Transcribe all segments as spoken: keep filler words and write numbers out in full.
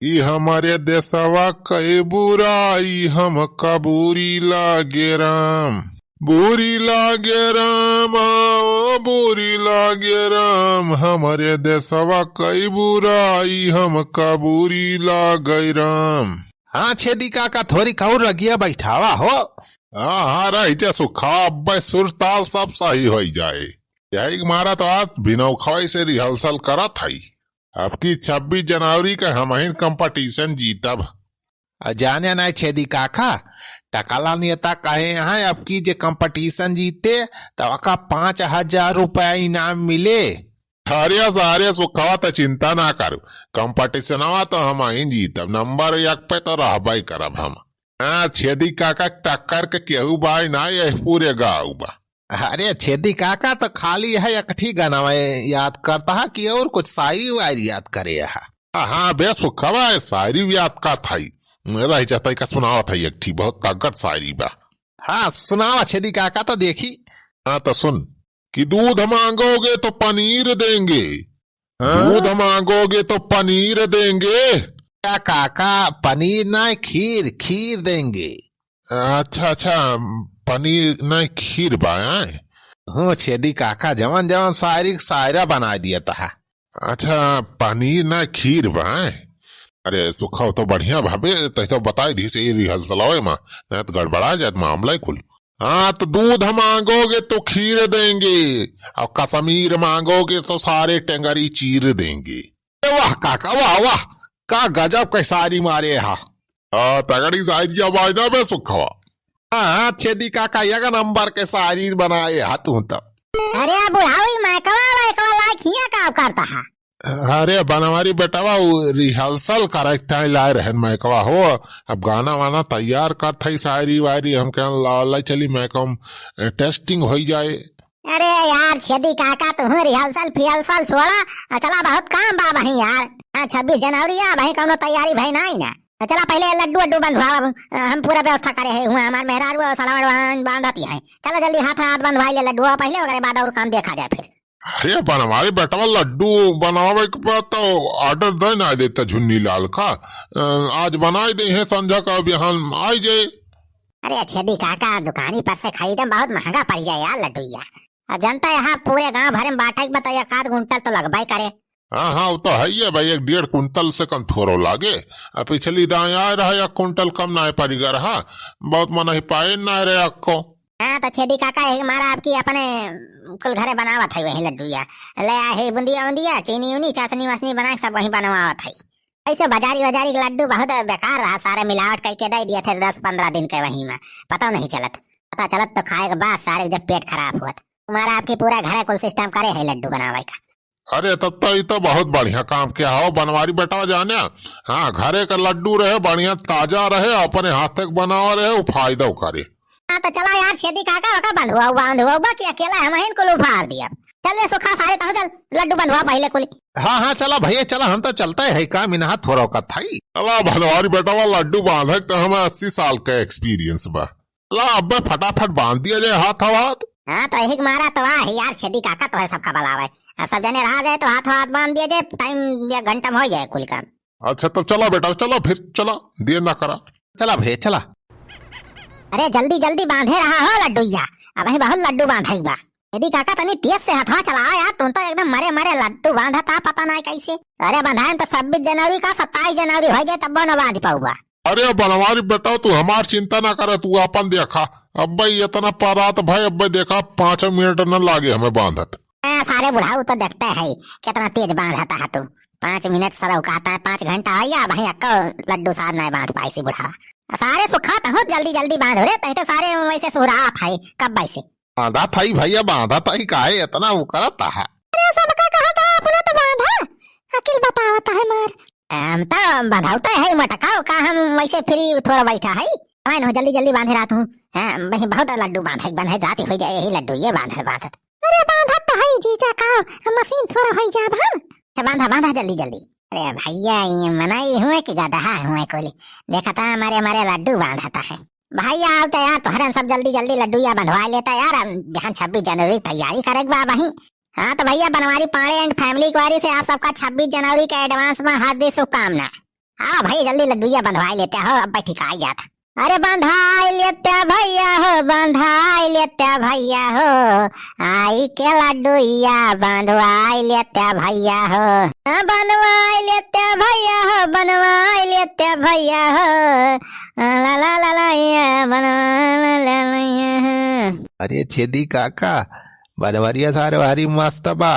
ई हमरे देसवा कई बुराई हमका बुरी लागे राम, बुरी लागे राम, ओ बुरी लागे राम, हमरे देसवा कई बुराई हमका बुरी लागे राम। हाँ छेदी काका, थोरी कौर रगिया बैठावा हो। हाँ, हाँ, रह जा सुखा, अब्बे सुर ताल सब सही होई जाए। यही मारा तो आज बिनौखवाई से rehearsal करत हई। अब की छब्बीस जनवरी का हमहिन competition जीतब। आ जाने नाई छेदी काका, टकाला नेता कहे हैं, अब की जे competition जीते, तो ओका पाँच हजार रुपया इनाम मिले। अरे सारे सुखवा, त चिंता ना करू, competitionवा तो हमहिन जीतब, number एक पे तो रहबे करब हम। हाँ, छेदी काका टक्कर के केहू बाई ना, यह पूरे गाँव बा। अरे छेदी काका, तो खाली है एक ठी गाना याद करता है कि और कुछ शायरी वायरी याद करे है? हाँ, बे सुखवा, ये शायरी भी याद का थाई। रह जाता का सुनावा था एक ठी, बहुत ताकत शायरी बा। हाँ, सुनावा छेदी काका, तो देखी। हाँ, तो सुन कि दूध मांगोगे तो पनीर देंगे। हाँ? दूध मांगोगे तो पनीर देंगे। क्या काका, पनीर ना, खीर, खीर देंगे। अच्छा, अच्छा, पनीर ना, खीर बा, आय? हूँ, छेदी काका, जवन जवन शायरी के शायरा बनाई दिया तहा। अच्छा, पनीर ना, खीर बा, आय? अरे, सुखा तो बढ़िया भावे, तै तो बताई दी से rehearsal होए मा, नहीं तो गड़बड़ा जात मामला ही कुल। हाँ, तो दूध मांगोगे तो खीर देंगे, और कश्मीर मांगोगे तो सारे टेंगरी चीर देंगे। ए वाह काका, वाह, वाह, का गजब के शायरी मारे हा। हाँ, तगड़ी शायरी अब आई ना बे सुखवा। हाँ, हाँ, छेदी काका, एक नंबर के शायरी बनाए हा तू तो। अरे बुढ़ाऊ, ई माइकवा, माइकवा लाइक हियाँ का करता है? अरे बनवारी बेटवा, उ rehearsal करे के ताई लाए रहन माइकवा हो। अब गाना वाना तैयार करत हई, शायरी वायरी हम कहन ला, ला चली माइकवा, ए, testing होई जाए। अरे यार छेदी काका, तुहूँ rehearsal फिहर्सल छोड़ा, आ, चला बहुत काम बा वहीं यार। हाँ, छब्बीस जनवरी आ, वहीं कौनो तैयारी भई नाई ना। आ, चला पहले लड्डू वड्डू बंधवावा, हम पूरा व्यवस्था करे है हुआ, हमार मेहरारू और सड़वा वड़वा बांधती है। चला जल्दी हाथ हाथ बंधवाई ले लड्डू पहले, ओकरे बाद और काम देखा जाए फिर। अरे बनवारी बेटवा, लड्डू बनावे के बाद तो order दे ना देता झुन्नी लाल का, अ, आज बनाई दे है संझा का बिहान आई जाए। अरे छेदी काका, दुकानी पर से खरीदम बहुत महंगा पड़ जाए यार लड्डू यार। अब जनता यहाँ पूरे गांव भरे में बांटे के बा तो एक आध कुंटल तो लगबे करे। हाँ, हाँ, वो तो है ही है भाई, एक डेढ़ कुंटल से कम थोड़ो लागे। अब पिछली दाएं आए रहा, एक कुंटल कम ना पड़ गया रहा, बहुत मन ही पाए ना रहे अक्को। हाँ, तो छेदी काका, यही मारा आपकी अपने कुल घरे बनावत है वही लड्डू या। ले आ है बुंदिया उंदिया, चीनी उनी, चाशनी वाशनी बना के सब वही बनवावत है। ऐसे बाजारी, बाजारी के लड्डू बहुत बेकार रहा, सारे मिलावट करके दे दिए थे दस पन्द्रह दिन के वही में, पता नहीं चलत। पता चलत तो खाए के बाद सारे जब पेट खराब हुआ था। तुम्हारा आपकी पूरा घरे कुल system करे है लड्डू बनावे का। अरे, तब तो ई तो बहुत बढ़िया काम किया हो बनवारी बेटवा जाने। हाँ, घरे का लड्डू रहे, बढ़िया ताजा रहे, अपने हाथे के बनावा रहे, वो फायदा करे। हाँ, तो चला यार, छेदी काका, ओका बंधुआ, बंधुआ बा कि अकेला हम ही कुल उफार दिया। चल ले सुखा, सारे तहु चल, लड्डू बंधुआ पहले कुल। हाँ, हाँ, चला भैया, चला, हम तो चलते है, काम इनहा थोड़ा का थाई। चला बनवारी बेटवा, लड्डू बांधे के तो हमें अस्सी साल का experience बा। ला, अब्बे फटाफट बांध दिया जाए हाथ हाथ। हाँ, तो यही के मारा तो आए यार, छेदी काका तोहरे सबका बलावे। आ, सब जने रहा जाए तो हाथ हाथ बांध दिया जाए, time एक घंटा में हो जाए कुल काम। अच्छा, तब चला बेटा, चला फिर, चला, देर ना करा। चला भैया, चला। अरे जल्दी जल्दी बांधे रहा हो लड्डूया, अबहीं बहुत लड्डू बांधे बा। छेदी काका तनी तेज से हथवा चलावा यार, तुम तो एकदम मरे मरे लड्डू बांधता पता ना कैसे। अरे बंधाए तो छब्बीस जनवरी का, सत्ताईस जनवरी हो जाए तब न बांध पाऊबा। अरे बनवारी बेटा, तू हमार चिंता ना कर, तू अपन देखा। अब्बे इतना परात भाई, अब्बे देखा, पाँच मिनट न लागे हमें बांधत। ए, सारे बुढ़ाऊ तो देखते है, कितना तेज बांधता है तू। पाँच मिनट सरऊ कहता है, पाँच घंटा हो गया, भाई अक्को लड्डू सार नहीं बांध पाई सी बुढ़ावा। सारे सुखा तहूँ जल्दी जल्दी बांध रे, तही तो सारे वैसे सुहरात है, कब वैसे। बांधा था ही भैया, बांधा था ही, काहे इतना वो करता है? अरे सबका कहा था, अपना तो बांधा, अकिल बतावता है मार। हम तो बंधौते है मटकाओ का, हम वैसे free थोड़ा बैठा है। मैं नो जल्दी जल्दी बांधे रहत हूँ। हाँ, वही बहुत लड्डू बांधे, बांधे जाती हो जाए यही लड्डू ये बांधे बांधत। अरे बांधत तो है जीजा का, हम मशीन थोड़ा हो जाब हम। अच्छा बांधा, बांधा जल्दी जल्दी। अरे भैया ये मनई हुए कि गदहा हुए कोली, देखता हमारे हमारे लड्डू बांधता है। भैया आओ तो यार, तोहरन सब जल्दी जल्दी लड्डू या बंधवा लेता यार, हम बिहान छब्बीस जनवरी की तैयारी करे के बा वहीं। हाँ तो भैया बनवारी पांडे and family inquiry से आप सबका छब्बीस जनवरी के advance में हार्दिक शुभकामना। आवा भइया, जल्दी लड्डुइया बंधवाइ लेत्या हो, अब बैठी का आई जात। अरे बंधाइ लेत्या भइया हो, बंधाइ लेत्या भइया हो, आई के लड्डुइया बंधवाइ लेत्या भइया हो। हाँ, बंधवाइ लेत्या भइया हो, बंधवाइ लेत्या भइया हो। ला ला ला ला, या बनवा ला ला ला, या। अरे छेदी काका, बनवरिया सारे भारी मस्त बा।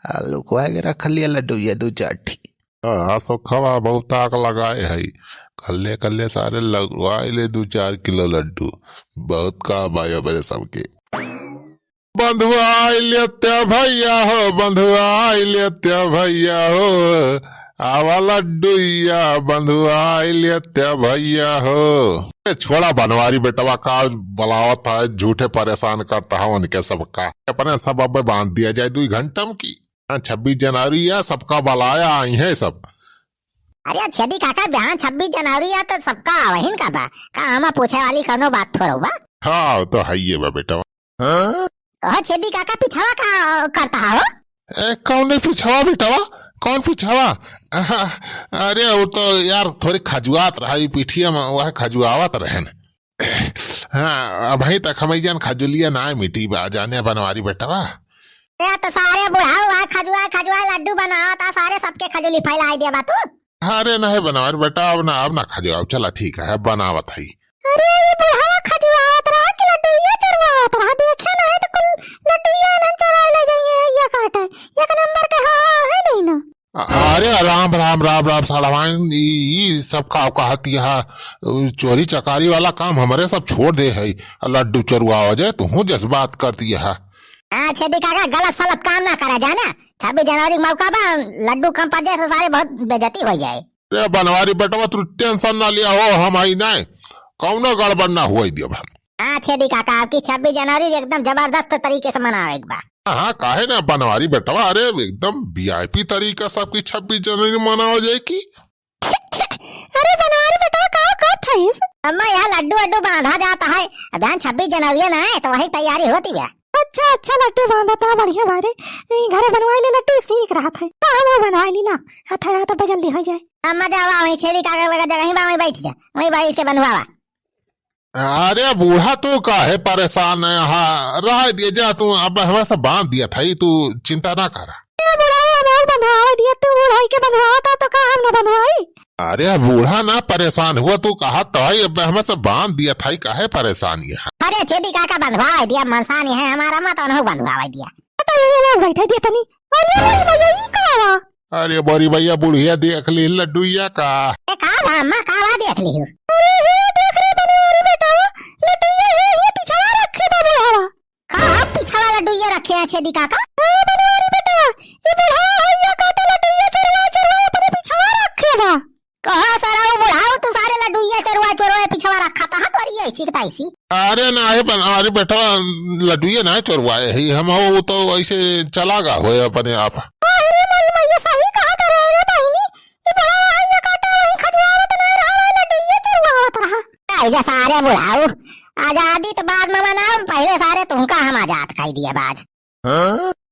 आ, लुकवा के रख लिया लड्डुइया दू चार ठी। हाँ, सोखवा बहुत आग लगाए है। कल्ले कल्ले सारे लगवाइ ले दू चार किलो लड्डू। बहुत का बाया बरे सबके। बंधुआइ लेत्या भइया हो, बंधुआइ लेत्या भइया हो। आवा लड्डुइया, बंधुआइ लेत्या भइया हो। ए, छोड़ा बनवारी बेटवा, का बलावत है, झूठे परेशान करता है उनके सबका। अपने सब अब बांध दिया जाए दुइ घंटा में की। हाँ, छब्बीस जनवरी है, सबका बलाया, आई हैं सब। अरे छेदी काका, बिहान छब्बीस जनवरी है तो सबका आवहिन का बा। का हमा पूछे वाली कउनो बात थोड़ो बा? हाँ, तो है ये बा बेटवा। हाँ? कहो छेदी काका, पिछवा का करता हो? ए, कौने पिछवा बेटवा? कौन पिछवा? अहा, अरे वो तो यार थोड़ी खजुआत रहा, ई पिठिया में वह खजुआवत रहन। हाँ, अबहीं तक हमइ जान खजुलिया नाहीं मिटी बा, जाने बनवारी बेटवा। ए, तो सारे बुढ़ाऊ आ खजुआ, खजुआ लड्डू बनावत आ, सारे सबके खजुली फैलाइ देबा तू। अरे नहीं बनवारी बेटा, अब ना, अब ना खजुआउ, चला ठीक है, अब बनावत है। अरे, ये बुढ़ावा खजुआवत रहा कि लड्डुइया चोरवावत रहा, देखे नहीं तो कुल लड्डुइया इन्हन चोराइ ले जाइए, ये काटे, एक नंबर के हाँ, हाँ, है नहीं ना। अरे राम राम राम राम सालवान, ई, ई सब का कहत यह, उ, चोरी चकारी वाला काम हमरे सब छोड़ दे है। लड्डू चोरवावा जाए, तू जज्बात करती है। हाँ, छेदी काका, गलत सलत काम ना करा जाना। छब्बीस जनवरी के मौका बा, लड्डू कम पड़ जाए तो सारे बहुत बेइज्जती होइ जाए। रे बनवारी बेटवा, तू tension ना लिया हो, हम आई नहीं, कौनो गड़बड़ ना हुआ दिया बा। हाँ छेदी काका, आपकी छब्बीस जनवरी एकदम जबरदस्त तरीके से मनावे के बा। हाँ, काहे ना बनवारी बेटवा, अरे एकदम VIP तरीका से आपकी छब्बीस जनवरी मनावा जाए की। अरे बनवारी बेटवा, का करत हइस? अम्मा, यहाँ लड्डू वड्डू बांधा जाता है। अब जान छब्बीस जनवरी ना है, तो वही तैयारी होती बा। अच्छा, अच्छा, लड्डू बांधा था, बढ़िया बारे। ई घरे बनवाई ले लड्डू, सीख रहा था। हाँ, वो बनवाई ली ना। हाथ है, हाथ पे जल्दी हो जाए। अम्मा, जावा, वहीं छेदी काका लगा जगह ही बा, वहीं बैठ जा। वहीं बैठ के बंधवावा। अरे बूढ़ा, तू काहे परेशान है? हाँ, रह दिए जा तू, अब हमरा से बांध दिया था, ई तू चिंता ना करा। ए बूढ़ा, हम और बंधवावे दिया, तू बूढ़ा होई के बंधवावा था, तो का हम ना बंधवाई? अरे बूढ़ा ना परेशान हुआ, तू कहा तो है, अब हमरा से बांध दिया था, ई काहे परेशान है? अरे छेदी काका बंधवावे दिया, मनसान है हमारा, मत उन्हों बंधवावे दिया। हटा, ये लोग बैठे दिए तनी। अरे बूढ़ा भैया, ई का बा? अरे बड़ी भैया, बुढ़िया देख ली लड्डुइया का। ए, का बा अम्मा, का बा देख ली हो? अरे हे देख रे बनवारी बेटा, लड्डुइया हे, हे पिछवा रखे बा बुढ़ावा। का पिछवा लड्डुइया रखे हैं छेदी काका? ए बनवारी बेटा, ई बुढ़ावा है, ये काटे लड्डुइया चोरवा चोरवा अपने पिछवा रखे बा। कहो सरऊ बुढ़ाऊ, तू सारे लड्डुइया चोरवा चोरवा पिछवा रखा था, तोरी ऐसी के तैसी। अरे नाही बनवारी बेटवा, लड्डुइया नाही चोरवाए ही हम, वो तो ऐसे चला गा होए अपने आप। अरे मोरी मैया, सही कहा तो रे, रे बहिनी, ई बड़ा भाई ये काटा वही खजुआवत ना रहा, वही लड्डुइया चोरवावत रहा। आई जा सारे बुढ़ाऊ, आजादी तो बाद में मनाओ, पहले सारे तुमका हम आजाद कर दिए बाज। हाँ?